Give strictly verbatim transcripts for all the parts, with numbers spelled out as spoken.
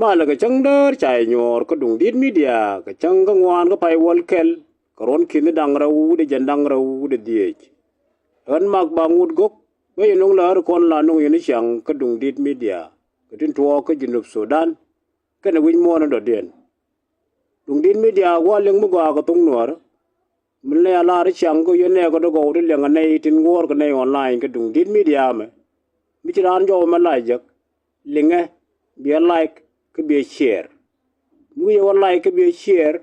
Malɛ kɛ cäŋ däär ca yɛ nyuɔɔr kä Duŋdi̱t Media kɛ cäŋ kä ŋuan kä pay wäl kɛl kɛ ruɔ̱n ki̱ni da̱ŋ rɛw wi̱cdɛ jiɛn da̱ŋ rɛw wi̱cdɛ dhieec. Ɣän Mak Baŋ Wut Gök, bä yɛ nöŋ lääri kɔn la nöŋ yɛn i̱ ciaŋ kä Duŋdi̱t Media kɛ tin tuɔɔk kä Junub Sudan kɛnɛ wi̱c muɔ̱ɔ̱n in dɔ̱diɛn. Duŋdi̱t Media gua̱a̱ liŋ mi gɔaa kɛ thok Nuäärä. Mi lɛ a lar i̱ ciaŋ kä yɛn nɛɛkɔ dee gɔw ti liɛŋ a nɛy tin guɔ̱ɔ̱rkɛ nɛy online kä Duŋdi̱t Media mɛ. Mi ci raan jɔw mɛ la jek, liŋɛ, bia like kä bia share. Mi wi̱i̱ yɛ wä like kä bia share,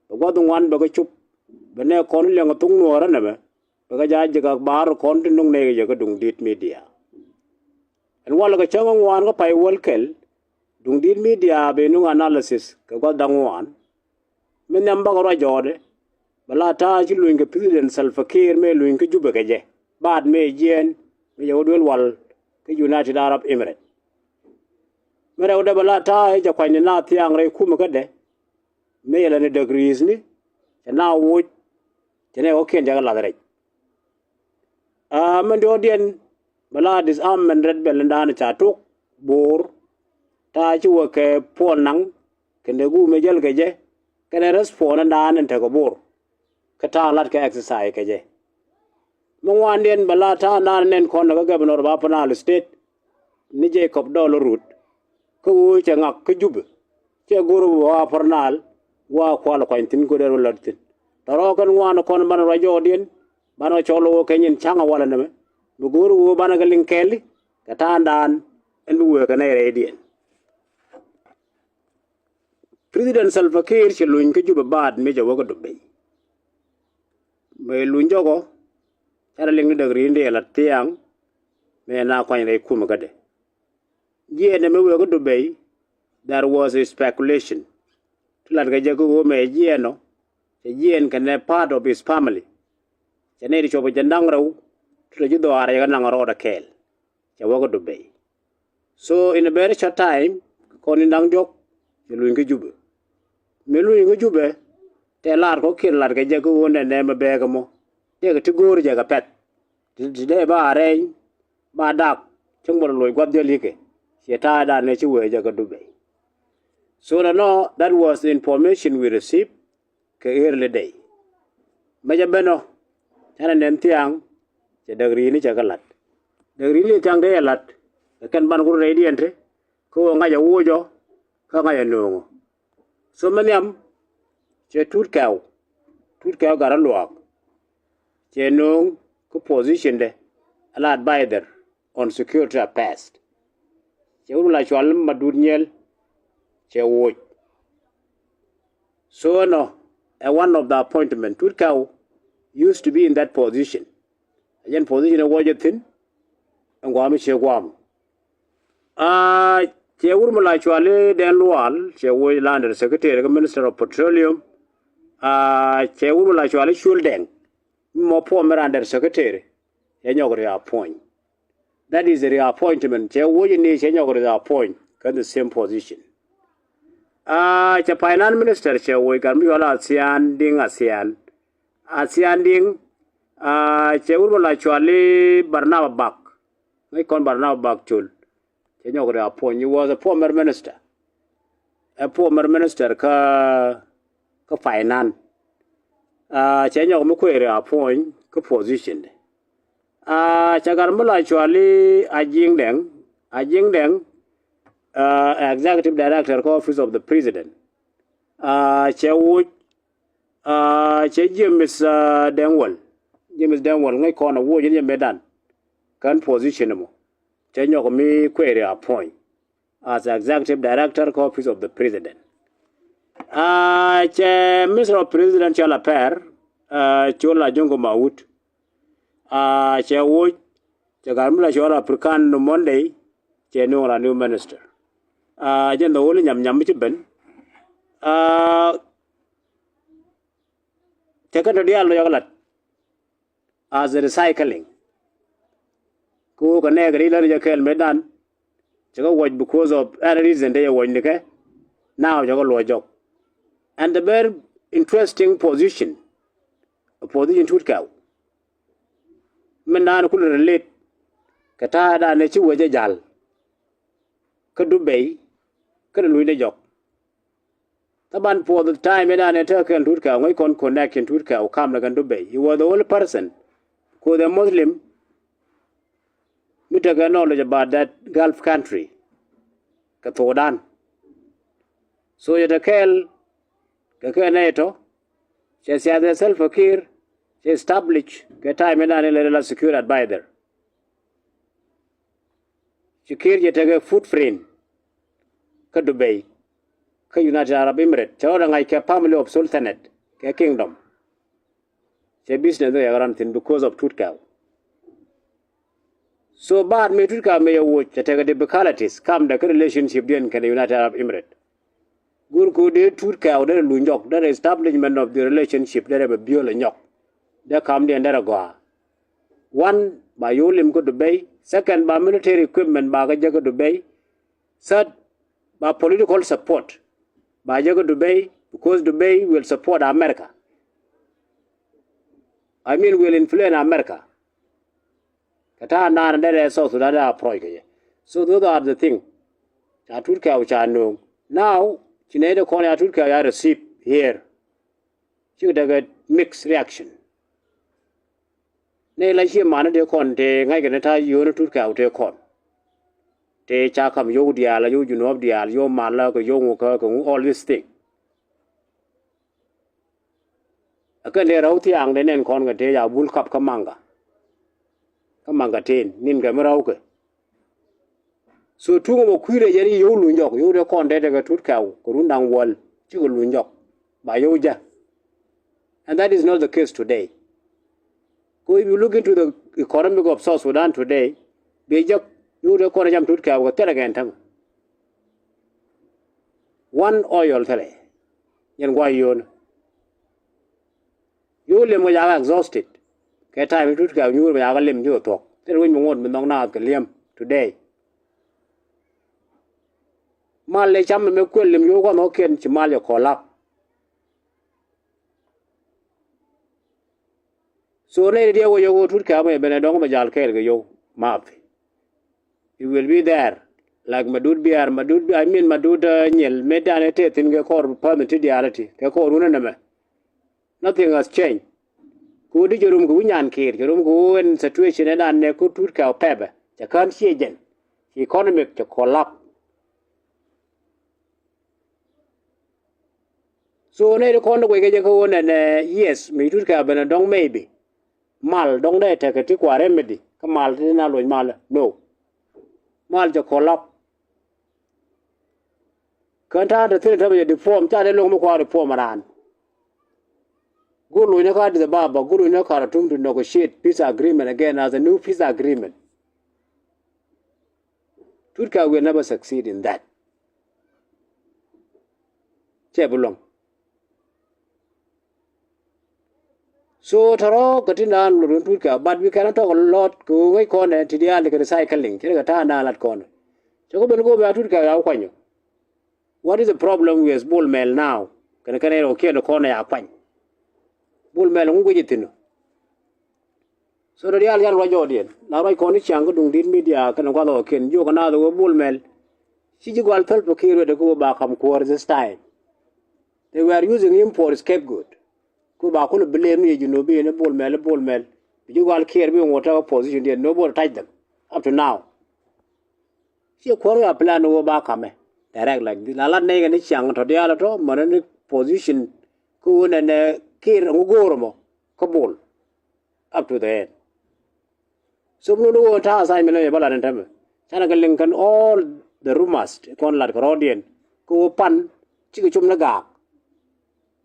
bɛ gua̱th ŋuan bɛ kɛ cop, bɛ nɛɛkɔn liɛŋ a thok Nuäärä nɛmɛ, bɛ kɛ jaa jek a baar kɔn ti no̱ŋ nɛy kɛ jɛ kä Duŋdi̱t Media. Ɛn walɛ kɛ cäŋ ŋuan kä pay wäl kɛl, Duŋdi̱t Media bɛ nuŋ analysis kɛ gua̱th da̱ŋ ŋuan. Mi nhiam bakɛ ruac jɔɔdɛ, bɛ la ta̱a̱ ci luny kɛ President Salva Kiir mëë luny kä Jubɛ kɛ jɛ, baat mëë jiɛɛn, mëë jɛ wä duel wal kä United Arab Emirates. Mi rɛwdɛ bɛ la ta̱a̱ i̱ jɛ kuanyni na thiaŋ rɛy kumɛ kädɛ, mëë jɛ lɛ ni däk ri̱i̱thni, cɛ na woc, cɛ nɛ wä kiɛn cɛ kɛ lath rɛc. Aa, min diɔ̱ɔ̱kdiɛn bɛ la disarmament red belt in da̱a̱n ca tok Bor, ta̱a̱ ci wä kɛ Puɔl Naŋ kɛnɛ guumɛ jäl kɛ jɛ, kɛnɛ response in da̱a̱n in tekɛ Bor kä ta̱a̱ lat kɛ exercise kɛ jɛ. Mi ŋuandiɛn bɛ la ta̱a̱ in da̱a̱n in nɛn kɔn kä governor of Upper Nile State ni Jacob Dollar Rut, kä ɣöö cɛ ŋak kä Jubɛ, cɛ go̱r wä Upper Nile, wa kual kuany thi̱n go̱r dee rɔ lät thi̱n. Tɔ̱rɔ̱ kɛn ŋuan kɔn banɛ ruac jɔɔdiɛn, banɛ cɔl wä kɛ nyin ca̱ŋ a walɛ nɛmɛ, bi go̱r wä banɛ kɛ liŋ kɛɛli kɛ ta̱a̱ndan ɛn bi wëë kɛ nɛy rɛydiɛn. President Salva Kiir cɛ luny kä Jubɛ baat mëë cɛ wä kä Dubai. Mëë luny jɔkɔ, canɛ liŋ ni däk ri̱i̱n dee lat thiaŋ, mëë na kuany rɛy kumɛ kädɛ. Jiɛɛn ɛmɛ wëë kä Dubai, there was a speculation. Ti lat kɛ jɛ kä ɣöö mɛ jiɛɛn ɔ, cɛ jiɛɛn kɛnɛ part of his family. Cɛ nɛy ti cuɔp kɛ jɛ da̱ŋ rɛw, ti tɔ ji̱ dhɔaarɛ cɛ kɛ naŋ rɔɔdɛ kɛɛl. Cɛ wä kä Dubai. So in a very short time, kɔn in da̱ŋ diɔ̱k, cɛ luny kä Jubɛ. Mi luny kä Jubɛ, tɛ lar kɔ kiɛn lat kɛ jɛ kä ɣöö nɛnɛ mɛ bɛɛkɛ mɔ. Tëëkɛ ti go̱o̱r jɛ kɛ pɛ̈th. Ti, ti dee ba arɛny, ba dak, cäŋ bä lɔ loc gua̱th jäl yikɛ. Ciɛ ta̱a̱dan ɛ ci wee jɛ kä Dubai. So nɔ, nɔ, that was the information we received kɛ early day. Mɛ jɛ ben ɔ, canɛ nɛn thiaŋ, cɛ däk ri̱i̱ni cɛ kɛ lat. Däk ri̱i̱ni thiaŋ dee ɛ lat, kɛ kɛn ban kur rɛydiɛn ti, kä ɣöö ŋa̱c ɛ woc ɔ, kä ŋa̱c ɛ nööŋ ɔ. So mɛ nhiam, cɛ Tut Kɛw, Tut Kɛw Gat Aluaak, cɛ nööŋ kä position dɛ, ala advisor on security affairs. Cɛ wut mi la cual Madut Nyel, cɛ woc. So ɛnɔ ɛ one of the appointment. Tut Kɛw used to be in that position. Ɛ jɛn position ɛ wä jɛ thi̱n, ɛn gua̱a̱m i̱ ciek gua̱a̱m. Aa, cɛ wur mi la cuali Dɛn Lual, cɛ woc la under secretary kä Minister of Petroleum. Aa, cɛ wur mi la cuali Cul Dɛŋ, mi mɔ former under secretary, cɛ nyɔk reappoint. That is a reappointment. Cɛ woc ni cɛ nyɔk reappoint kä the same position. Aa, cɛ finance minister cɛ woc gat mi cuali Athian Diŋ Athian. Athian Diŋ, aa, cɛ wur mi la cuali Barnaba Bak. Ŋäc kɔn Barnaba Bak Col. Cɛ nyɔk reappoint. He was a former minister. Ɛ former minister kä, kä finance. Aa, cɛ nyɔk mi kuëë reappoint kä position dɛ. Aa, cɛ gat mi la cuali Ajiŋ Dɛŋ, Ajiŋ Dɛŋ, aa, executive director kä office of the president. Aa, cɛ woc, aa, cɛ James, aa, Dɛŋ Wäl. James Dɛŋ Wäl ŋäc kɔn a woc in jɛ metdan kän position mɔ. Cɛ nyɔk mi kuëë reappoint as executive director kä office of the president. Aa, cɛ Minister of Presidential Affairs, aa, Col Ajongo Mawut. Aa, cɛ woc, cɛ gat mi la cual African Monday, cɛ nööŋ la new minister. Aa, jɛn dhɔwli nyam nyam mi ci ben. Aa, cɛ kɛn tɔ diaal lɔ yɔk lat as a recycling. Kɛ ɣöö kɛ nɛɛkɛ ri lät jɛ kɛɛl metdan, cɛ kɛ wuɔc because of any reason te jɛ wuɔc nikɛ. Now cɛ kɛ luɔc jɔk. And the very interesting position, a position Tut Kɛw. Min naan kulɛ relate kɛ ta̱a̱dan ɛ ci wee jɛ ja̱l kä Dubai kɛnɛ luny dee jɔk. Thaban for the time in an ɛ tekɛ kɛn Tut Kɛw ŋäc kɔn connection Tut Kɛw kam ni kɛn Dubai. He was the only person, because the Muslim mi tekɛ knowledge about that Gulf country kɛ Sudan. So cɛ te kɛɛl kɛ kɛ nɛy tɔ, cɛ siath ɛ Salva Kiir cɛ establish kɛ time in an in lɛ la secure advisor. Ci Kiir cɛ tekɛ footprint kä Dubai, kä United Arab Emirates, cɛ rɔ dee ŋa̱c kɛ family of sultanate kɛ kingdom. Cɛ business ni yɛ ran thin because of Tut Kɛw. So baad mi Tut Kɛw mi yɛ woc cɛ tekɛ difficulties kam dɛ kä relationship diɛn kɛnɛ United Arab Emirates. Go̱r kɛ dee Tut Kɛw dee luny jɔk, dee establishment of the relationship dee bɛ biöl ɛ nyɔk. Dee kam diɛn dee gɔaa. One, ba yio̱w lim kä Dubai. Second, ba military equipment ba kɛ jek kä Dubai. Third, ba political support ba jek kä Dubai, because Dubai will support America. I mean, will influence America. Kɛ ta̱a̱ naan dee rɛɛ South Sudan dee approach kɛ jɛ. So those are the thing. Ca Tut Kɛw ca nööŋ. Now ci nɛy dee kɔn ya Tut Kɛw ya receive here. Cikɛ tekɛ mixed reaction. Nɛy la cie mani tëë kɔn tëë ŋa̱ckɛ ni ta̱a̱ yio̱o̱ni Tut Kɛw tëë kɔn. Tëë ca kam yio̱w diaal, yio̱w Junub diaal, yio̱w malä kɛ yio̱w ŋukä kɛ ŋu, all this thing. Ɛ kɛn dee rɛw thiaŋ dee nɛn kɔn kɛ tëë ca bul kap kä maŋga. Kä maŋga ten nin kɛ mi rɛwkɛ. So tuŋ mɔ kui̱rɛ jɛn i̱ yio̱w luny jɔk, yio̱w dee kɔn dee tekɛ Tut Kɛw kɛ run da̱ŋ wäl cikɛ luny jɔk. Ba yio̱w jɛ. And that is not the case today. Ko if you look into the economic of South Sudan today, bi jek yio̱w dee kɔn jam Tut Kɛw kɛ thilɛ kɛn täŋ. One oil thilɛ. Yɛn guay yio̱n. Yio̱w lim kɛ jakä exhausted. Kɛ time Tut Kɛw nyuur kɛ jakä lim jikɛ thuɔ̱k. Thilɛ wec mi ŋot mi nhɔk naath kɛ li̱em today. Mal lɛ cam mɛ kuël lim yio̱w kɔn nhɔkiɛn ci mal jɛ kɔlap. So nɛy ti diɛ wä yio̱w Tut Kɛw mɛ ben ɛ dɔ̱ŋ mɛ jal kɛɛl kɛ yio̱w math. It will be there. Like Madut Biar, Madut Biar, I mean Madut uh, Nyil, mëë dan ɛ tëë thi̱n kɛ kɔr päth mi ti diaal ɛ ti kɛ kɔr wun ɛ nɛmɛ. Nothing has changed. Kɛ wä di cɛ rom kɛ wi̱c nyan Kiir, cɛ rom kɛ wä ɛn situation ɛ dan nɛ kä Tut Kɛw pɛpɛ cɛ kään ciɛ jɛn. Ci economic cɛ collapse. So nɛy ti kɔn ti guɛc kɛ jɛ kä ɣöö nɛnɛ yes mi Tut Kɛw ben ɛ dɔ̱ŋ maybe. Mal dɔ̱ŋ dee tekɛ ti kua remedy kä mal ti na luɔc mal no. Mal jɛ collapse. Kän ta̱a̱ te thil te bɛ jɛ reform ca dee loŋ mi kua reform raan. Go̱r luɔcni kä Addis Ababa, go̱r luɔcni kä Khartoum to negotiate peace agreement again as a new peace agreement. Tut Kɛw will never succeed in that. Cɛ bi luɔ̱ŋ. So tɔrɔ kɛ ti naan lot kɛ Tut Kɛw, but we cannot talk a lot kɛ ɣöö ŋäc kɔn ɛ ti diaal kɛ recycling, cɛ kɛ ta̱a̱ naan lat kɔn. Cɛ kɛ ben kɛ ɣöö bia Tut Kɛw ya wä kuanyɔ. What is the problem with Bol Mel now? Kɛn kɛn ɛ rɔ kiɛn kɔn ɛ ya kuany. Bol Mel ŋu guic ithin. So dee diaal yan ruac jɔɔdiɛn la ruac kɔn i̱ ciaŋ kä duŋ di̱t media kɛnɛ gua̱th ɣɔ̱kiɛn jiök kɛ naath ɣöö Bol Mel ci ji̱ gɔal Salva Kiir ruetdɛ kä ɣöö ba ka̱m kuäär this time. They were using him for scapegoat. Kä ba kulɛ blame ni Junubi ni Bol Mel, Bol Mel. Bi ji̱ gɔal Kiir bi ŋuɔ̱t tekɛ position diɛn, nobody touch them up to now. Ciɛ kuäär ya plan ni ɣöö ba ka̱mɛ direct like this. La lat nɛy kɛ ni ciaŋ tɔ diaal tɔ mänä ni position kä ɣöö nɛnɛ Kiir ŋu go̱o̱r ɛmɔ kä Bol. Up to the end. So mi nuni wä ta̱a̱ assignment ni bä lat ni tämɛ. Canɛ kɛ liŋ kɛn all the rumors kɔn lat kɛ rɔɔdiɛn kɛ wä pan cikɛ cum ni gaak.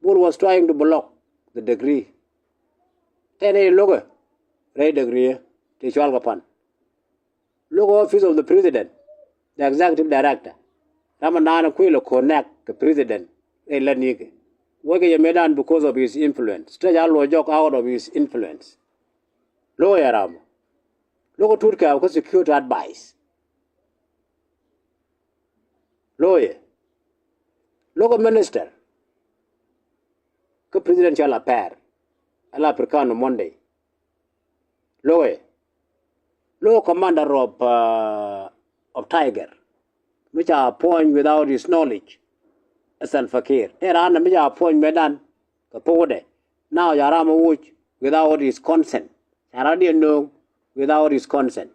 Bol was trying to block the decree. Tɛn i̱ lo̱kɛ rɛy decree ti cual kɛ pan. Look office of the president, the executive director. Ramɛ naan kuilɛ connect kɛ president rɛy lät nikɛ. Wekɛ yɛ mëë dan because of his influence. Stretch a luɔ jɔk out of his influence. Lo̱kɛ yɛ ramɔ. Lo̱kɛ Tut Kɛw kä security advice. Lo̱kɛ yɛ. Lo̱kɛ minister kä presidential affair. Ala Africano Monday. Lo̱kɛ. Lo̱kɛ commander of, uh, of Tiger. mi ca appoint without his knowledge. Ɛ Salva Kiir. Tëë raan mi ca appoint mëëdan kɛ thokdɛ. Now ca ram mi wuc without his consent. Ca raan diɛ nööŋ without his consent.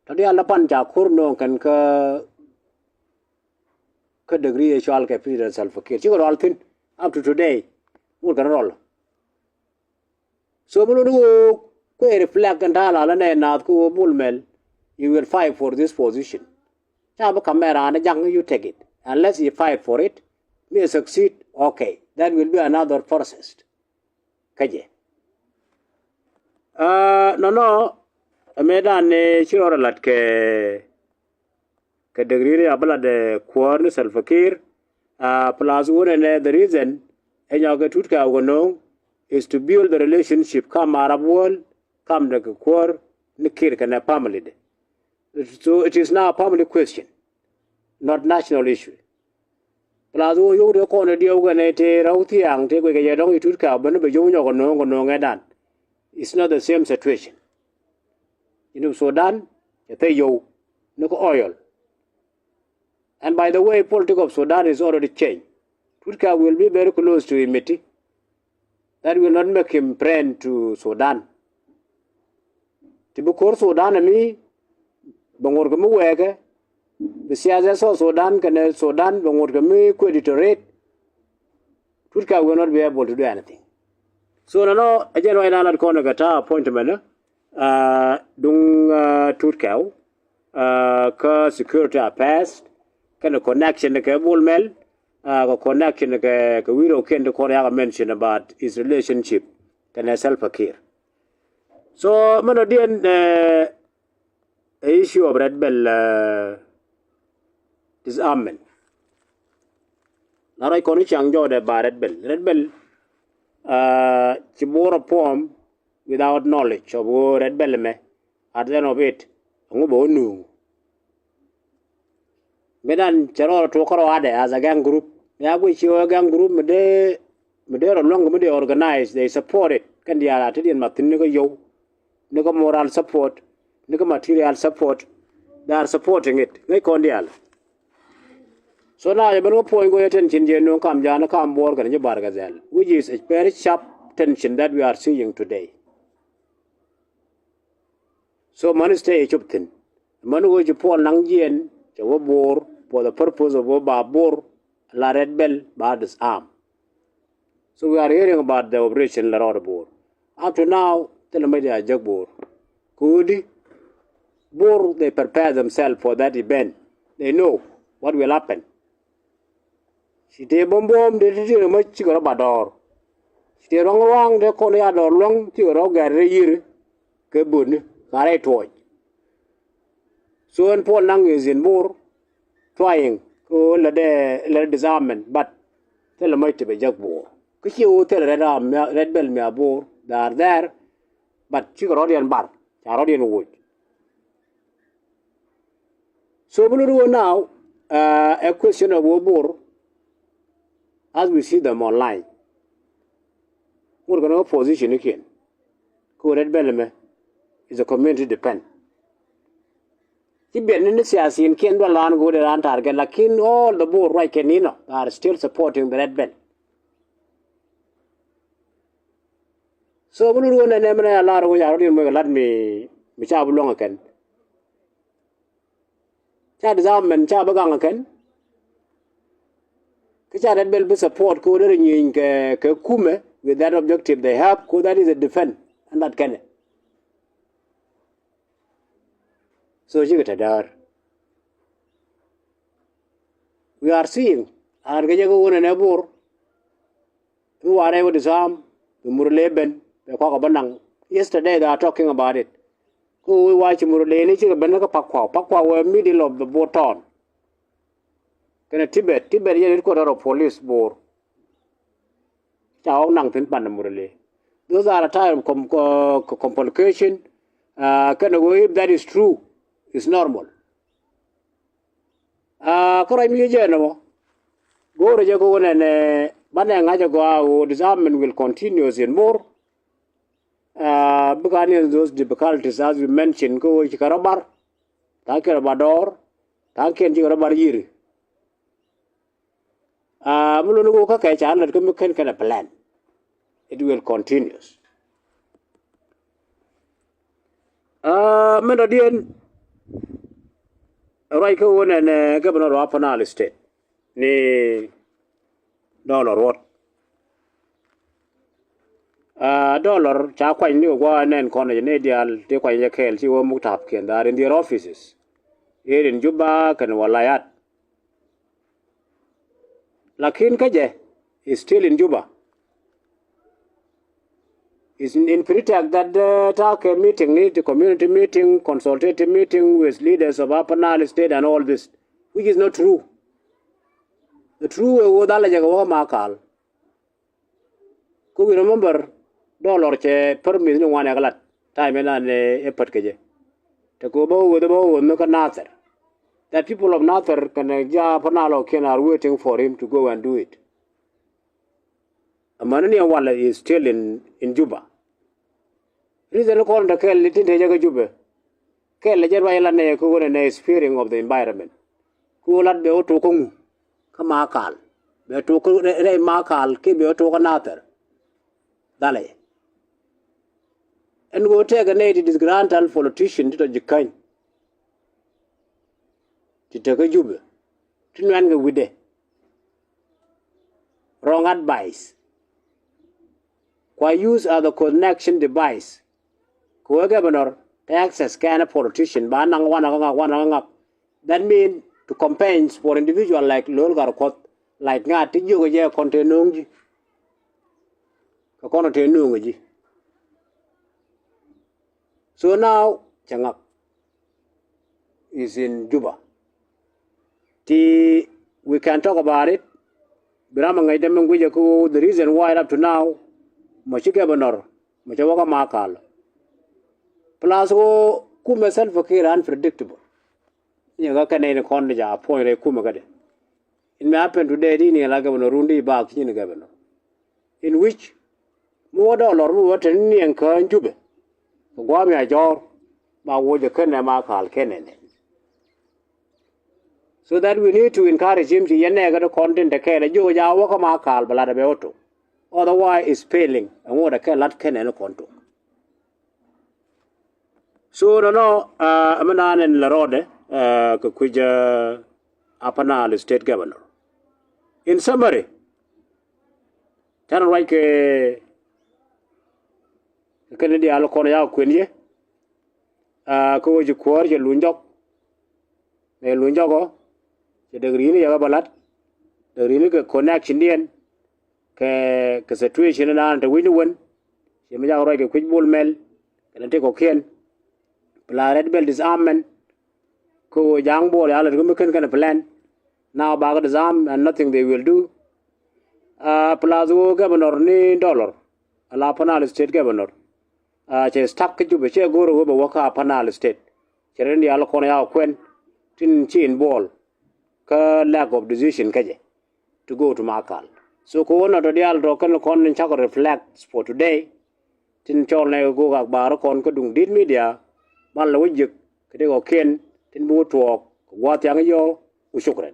Tɔ diaal la pan ca ko̱r nööŋ kɛn kä kä degree ëë cɔal kɛ President Salva Kiir. Cikɛ rual thi̱n up to today. Ŋut kɛn rual. So mi lot ɣöö kuɛ reflect kɛn ta̱a̱ la lä nɛy naath kä ɣöö Bol Mel, you will fight for this position. Ca bi kamɛ raan ja̱ŋ, you take it. Unless you fight for it, mi succeed, okay, that will be another process. Kä jɛ. Aa, nɔnɔ, ɛ mëëdan ni ci rɔ rɔ lat kɛ kɛ dek ri̱ri a bä lat ɛ kuäär ni Salva Kiir. Aa, plus wunɛ nɛ the reason ɛ nyɔk kɛ Tut Kɛw kɛ no̱o̱ŋ is to build the relationship kam Arab world, kam dɛ kɛ kuäär ni Kiir kɛnɛ family dɛ. So it is now a family question, not national issue. Plus wä yio̱w te kɔn diɛw kɛnɛ te rɛw thiaŋ te guic kɛ jɛ dɔ̱ŋ ci Tut Kɛw ben bɛ yio̱w nyɔk kɛ no̱o̱ŋ kɛ no̱o̱ŋ ɛ dan. It's not the same situation. Inɔ Sudan cɛ thɛ yio̱w ni kä oil. And by the way, politics of Sudan is already changed. Tut Kɛw will be very close to Hemedti. That will not make him friend to Sudan. Ti bi ko̱r Sudan ami bɛ ŋot kɛ mi wɛɛkɛ, bi siasa South Sudan kɛnɛ Sudan bɛ ŋot kɛ mi kuɛ deteriorate. Tut Kɛw will not be able to do anything. So nɔnɔ ɛ jɛn ruac na lat kɔn kɛ ta̱a̱ appointment, aa, duŋ, aa, Tut Kɛw, aa, kä security affairs kɛnɛ connection kɛ Bol Mel, aa, kɛ connection kɛ, kɛ wi̱i̱ rɛwkiɛn ti kɔn yakɛ mention about his relationship kɛnɛ Salva Kiir. So mɛn ɔ diɛn, ɛ, ɛ issue of Red Belt, ɛ, disarmament. La ruac kɔn i̱ caŋ jɔɔdɛ ba Red Belt. Red Belt, aa, ci Bor ɔ form without knowledge of ɣöö Red Belt ɛmɛ at the end of it ɛŋu bɛ wä nuuŋ. Mëëdan cɛ rɔɔdɛ tuɔɔk kärɔadɛ as a gang group. Mi a guic ci ɣöö gang group mi dee, mi dee rɔ luäŋ kɛ mi dee organize, they support it. Kɛn diaal a te diɛn ma thi̱n ni kä yio̱w, ni kä moral support, ni kä material support. They are supporting it. Ŋäc kɔn diaal. So now jɛ ben wä puɔ̱ny go̱o̱yä tension jɛ nuŋ kam ja̱a̱n kam Bor kɛnɛ ji̱ Bargazal, which is a very sharp tension that we are seeing today. So mani stay cop thi̱n. Mani wee ci Paul naŋ jiɛn cɛ wä Bor for the purpose of wä ba Bor la Red Belt ba disarm. So we are hearing about the operation la rɔɔd Bor. Up to now thilɛ mec a jek Bor. Kudi Bor, they prepare themselves for that event. They know what will happen. Ci tëë buɔ̱m buɔ̱ɔ̱m dee ti ti rɛ mä cikɛ rɔ ba dɔɔr. Ci tëë ruaŋ ruaŋ dee kɔn ya dɔɔr luäŋ cikɛ rɔ gɛr rɛ yi̱r kɛ bötni ka rɛy tuɔɔc. So ɛn Paul naŋ is in Bor trying kɛ ɣöö lɛ dee, lɛ dee disarmament, but thilɛ mä ti bɛ jek Bor. Kä ci ɣöö thilɛ Red Army, Red Belt mi a Bor, they are there, but cikɛ rɔ̱diɛn bar, ca rɔ̱diɛn woc. So bi lot wä now, uh, a question of wä Bor as we see them online. Ŋot kɛn wä position ikiɛn. Kɛ wä Red Belt mɛ is a community defense. Ci biɛt ni ni siasiin kiɛn dual raan go̱o̱dɛ raan target, lakin all the Bor ruac kɛn inɔ, they are still supporting the Red Belt. So bi lot wä nɛnɛ mɛn a lar wä ca rɔ̱diɛn muec kɛ lat mi, mi ca bi luäŋ ɛ kɛn. Ca disarmament ca bi gaŋ ɛ kɛn. Kä ca Red Belt bi support kɛ wä derɛ nyieeny kɛ, kɛ kumɛ with that objective they have, kɛ wä that is a defense ɛn lat kɛnɛ. So cikɛ te däär. We are seeing an kɛ jɛ kɛ wä nɛnɛ Bor. Mi warɛ wä disarm, mi Murle ben bɛ kuak ɔ bä naŋ. Yesterday they are talking about it. Kä wä wa ci Murle ni cikɛ ben kä Pakuaw. Pakuaw wä middle of the Bor town. Kɛnɛ Tibet, Tibet yɛ headquarter of police Bor. Ca ɣɔk naŋ thi̱n pan Murle. Those are a type of com-, co-, co-, complication. Uh, kɛnɛ wä if that is true, it's normal. Aa, kä ruac mi jɛ nɔmɔ go̱o̱rɛ jɛ kɛ wä nɛnɛ banɛ ŋa̱c ɛ gɔaa ɣöö disarmament will continue in Bor. Aa, bikɛ ni those difficulties as we mentioned kä ɣöö ci kɛ rɔ bar tha̱a̱ŋ kɛ rɔ ba dɔɔr. Ka̱n kiɛn ji̱ kɛ rɔ bar yi̱ri. Aa, mi luni wä kä kɛ ca lät kä mi ken kɛn a plan. It will continuous. Aa, min dɔ̱diɛn ruac kä wä nɛn ɛ governor of Upper Nile State ni Dollar Ruot. Aa, Dollar ca kuany ni kɛ gua̱a̱ nɛn kɔn ni diaal ti kuany jɛ kɛɛl ci wä muk ta̱a̱pkiɛn dhaar in their offices. Here in Juba kɛn walayat. Lakin kä jɛ is still in Juba. Is in, in pretext that uh, ta̱a̱ kɛ meeting ni ti community meeting, consultative meeting with leaders of Upper Nile State and all this, which is not true. The true way wä dhalɛ jɛ kɛ wä Makal. Kä we remember Dollar cɛ permit ni ŋuan ɛ kɛ lat time ɛn an ɛ pät kɛ jɛ. Te kɛ bä wä wä bä wä wä mi kä Nathɛr. That people of Nathɛr kɛnɛ ja Upper Nile kiɛn are waiting for him to go and do it. Amäni ni ɛ walɛ is still in, in Juba. Reason kɔn te kɛl tin te jɛ kä Jubɛ. Kɛl lɛ jɛ ruac lat nɛ kɛ ɣöö nɛ nɛ sparing of the environment. Kɛ ɣöö lat bɛ wä tok kä ŋu kä Makal. Bɛ tok kä rɛy, rɛy Makal kiɛ bɛ wä tok kä Nathɛr. Dhalɛ. Ɛn ɣöö tɛkɛ nɛy ti disgruntled politician ti tɔ ji̱ käny. Ti te kä Jubɛ. Ti nuɛn kɛ wi̱cdɛ. Wrong advice. Kua use as a connection device. Kɛ wee governor te access kɛn a politician ba naŋ wanɛ kä ŋak, wanɛ kä ŋak. That mean to compensate for individual like Lol Gatkuoth, like ŋa̱t ti jiök jɛ kɔn te no̱o̱ŋ ji̱. Kɛ kɔn te no̱o̱ŋ ji̱. So now cɛ ŋak is in Juba. Ti we can talk about it. Bi ram a ŋäc däm in guicɛ kä the reason why up to now mɔ ci governor mɔ cɛ wä kä Makal. Plus wä kumɛ Salva Kiir unpredictable. Ni kä kɛn in kɔn ni ja appoint rɛy kumɛ kädɛ. In mɛ happen today di ni la governor run di bak ci ni governor. In which mi wä Dollar mi wä te ni niɛŋ kä Jubɛ. Kɛ gua̱a̱ mi a jɔr ba wä jɛ kɛn nɛ Makal kɛn nɛ nɛ. So that we need to encourage him ci yɛn nɛ kä ti kɔn tin te kɛɛl a jiök ja wä kä Makal bɛ lat a bɛ wä tok. Otherwise is failing. Ɛŋu wä te kɛn lat kɛn nɛ ni kɔn tok. So nɔnɔ, aa, mi naan in la rɔɔdɛ, aa, kɛ kui̱ jɛ Upper Nile State Governor. In summary, tɛn ruac kɛ kɛn diaal kɔn ya kuën yɛ, aa, kä wä ci kuäär cɛ luny jɔk. Mëë luny jɔkɔ cɛ dek ri̱i̱ni yɛ kɛ bä la̱t, dek ri̱i̱ni kɛ connection diɛn kɛ, kɛ situation in naan te wi̱cni wen. Ciɛ mi cakɛ ruac kɛ kui̱c Bol Mel kɛnɛ tëë kɔ̱kiɛn. Plan Red Belt disarmament. Kä ɣöö Ja̱a̱ŋ Bol ya lät kä mi ken kɛn plan. Now bakɛ disarm and nothing they will do. Aa, plus ɣöö governor ni Dollar, ala Upper Nile State governor, aa, cɛ stuck kä Jubɛ, cɛ go̱o̱r ɣöö bɛ wä kä Upper Nile State. Cɛ rɛn diaal kɔn ya kuɛn tin ci involve kä lack of decision kä jɛ to go to Makal. So kɛ wä nɔ tɔ diaal tɔ kɛn kɔn in cakɔ reflect for today. Tin cɔl nɛ kɛ go̱o̱k ak baar kɔn kä duŋ dit media. Ban lɛ wä jiäk kɛ ti kɔ̱kiɛn tin bi wä tuɔɔk kɛ gua̱a̱th thiaŋ yɔ. Wa shukran.